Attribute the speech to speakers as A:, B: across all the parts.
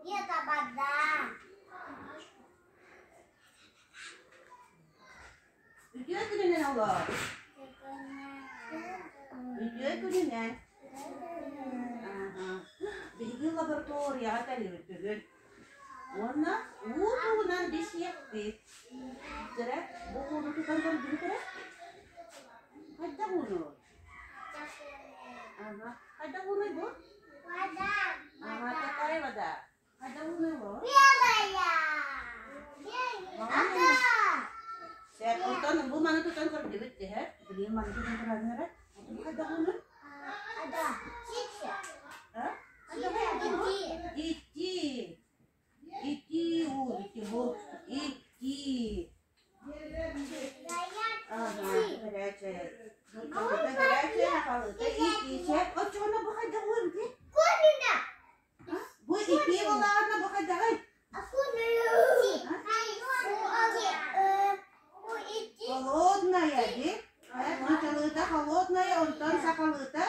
A: Это вода.
B: Үтүө күнүнэн олоор. Үтүө күнүнэн. Биһиги лабораторияҕа кэллибит бүгүн. Уонна уу туһунан билсиэхпит. Дьэрэ, бу ууну тутан көрдүгүт эрэ? Хайдах ууну? Ага. Хайдах уунуй бу?
A: Вода.
B: Ага, какая вода? Хайдах ууну бу?
A: Белая. Ага.
B: Сэр, онтон бу маны тутан көрдүбүт дии, Билигин маны тутан көрөҥҥө эрэ. Хайдах ууну?
A: Ада. Чичи.
B: А? Ити. Ити уу, ити бу. Ити. Ага, горячая. Горячая, халыта ити. Сэр, оччоҕуна бу хайдах уу эбитий? Бу ити буоллаҕына бу хайдаҕый? Холодная дии. Нууччалыыта холодная, онтон сахалыыта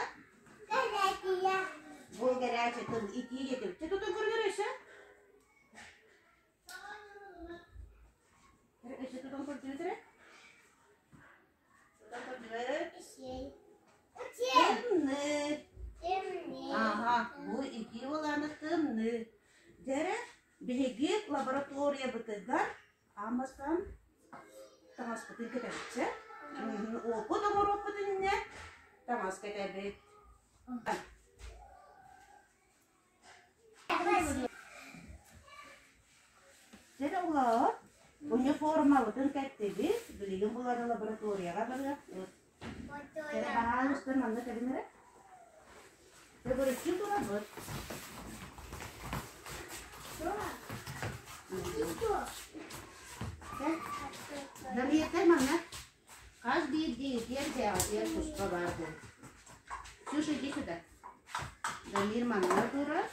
B: бу горячая тыл итии диэтим. Чэ тутун көрүнэр өссө. Өссө тутун көрдүбүт эрэ. Тутан көрдүбүт. Тымныы. Аха, бу итии буолааны тымныы. Дьэрэ, биһиги лабораториябытыгар аан бастаан таҥаспытын кэтэбит Уопут оҥоруохпут иннинэ таҥас кэтэбит. Дьэ оҕолоор, униформабытын кэттибит, билигин булары лабораторияҕа барыахпыт. Кэрэ баһаалыста манна кэлин эрэ. Төгүрүччү турабыт. Дамиетер манна хас биирдии итиэр бэҕэтиэр туспа баар буол. Ксюша, иди сюда. Дамир манна турар.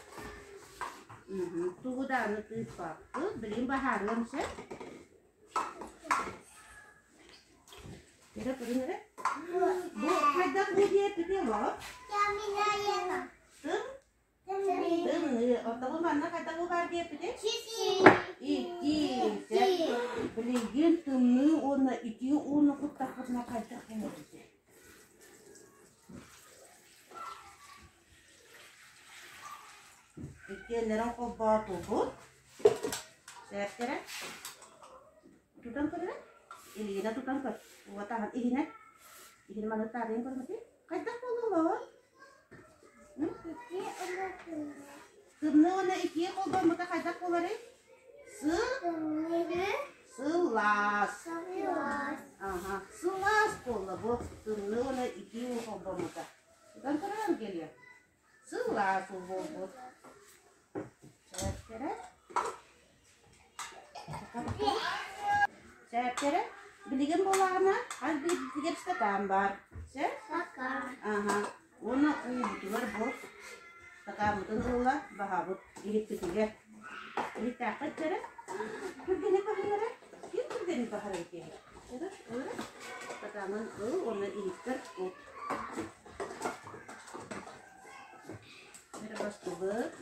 B: Тугу даҕаны тыыппаппыт. Билигин баһаарыам сөп. Эрэ көрүн эрэ. Бу хайдах бу диэппитий олоҕо? Тым? Тымныы. Оттон манна хайдах бу баар диэппитий? Итии. Билигин тымныы уонна итии ууну куттаххытына хайдах буолабытый? Иккиэннэрин холбоотубут. Сээптэрэ. Тутан көрүө. Илиинэ тутан көр. Уотаһын иһинэ. Иһин маны таарыйан көрбүтүй? Хайдах буолуо? Тымныы уонна итии холбоммута хайдах буоларый? Сы? Сылаас. Аха, сылаас буолла бу тымныы уонна итии уу холбоммута. Тутан көрөөр кэлиэ. Сылаас уу буолбут. Сээптэрэ. Сээптэрэ. Билигин буоллаҕына хас биирдиитигэр стакан баар. Сэ?
A: Стакан.
B: Аха. Уонна уубутугар бу стакаммытын ылла баһабыт иһиппитигэр. Иһиттээххит эрэ. Түргэни баһыйара. Ким түргэни баһарар киһи? Эрэ, ылара. Стаканын ыл уонна иһиттэр кут. Эрэ бастыбыт.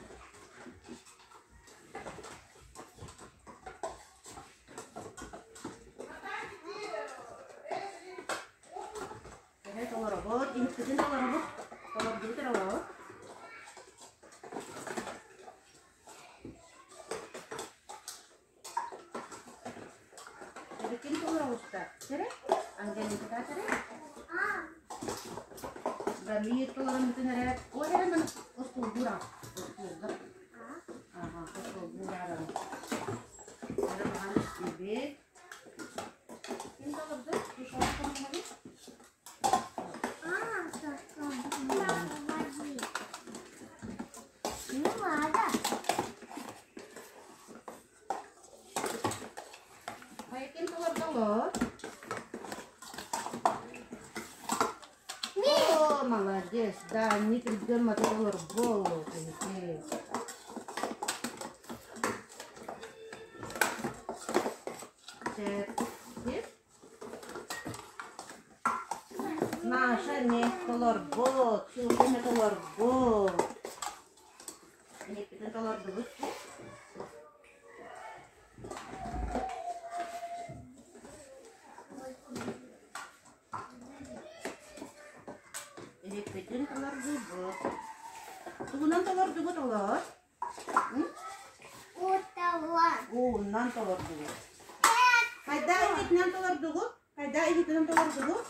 B: Эһэ толоробут, иһиппитин толоробут, толордубут эрэ олоробут. Эбиккин толоробуста. Сэрэ, Ангелика сэрэ. Дамир толороммутун эрэ, ол эрэ маны остуолбура. Остуолга. Ага, остуолбура. Эрэ махан истибит. Ким толорду? Ушел помогали?
A: А, стакан. Мама, води. Не надо.
B: Хайа ким толордоҥор? О, молодец, да, не түргэн маты толорбут. Маша не толорбут, Ксюша не толорбут. Эһиппитин толордубут. Толордубут. Тугунан толордугут олор? Уунан толордугут. Хайда иһитинэн толордугут? Хайда иһитинэн толордугут?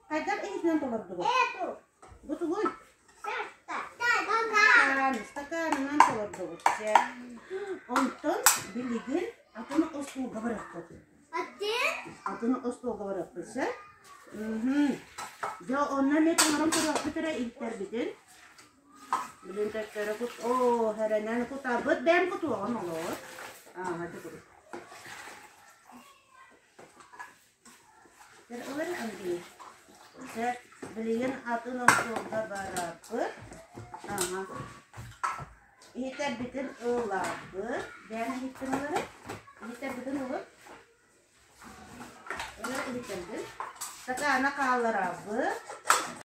B: Хайдах иһитинэн толордугут? Бу тугуй? Стакан, стаканынан толордугут. Онтон билигин атын остуолга барыахпыт. Атын остуолга барыахпыт, сөп? Дьэ, онно эмиэ тоҥорон көрүөхпүт эрэ иһиттэрбитин. Билин төттөрү кут, оо, эрэнэн кутабыт, бэйэм кутуоҕум олоор. Ааһа, дьэ курдук. Ылар Андрей. Дьэ, билигин атын остуолга барабыт. Ааһа. Иһитэрбитин ылабыт. Бэйэм иһиттин ылары. Иһитэрбитин ылып. Ылар иһитэрбин. Стакана хаалларабыт.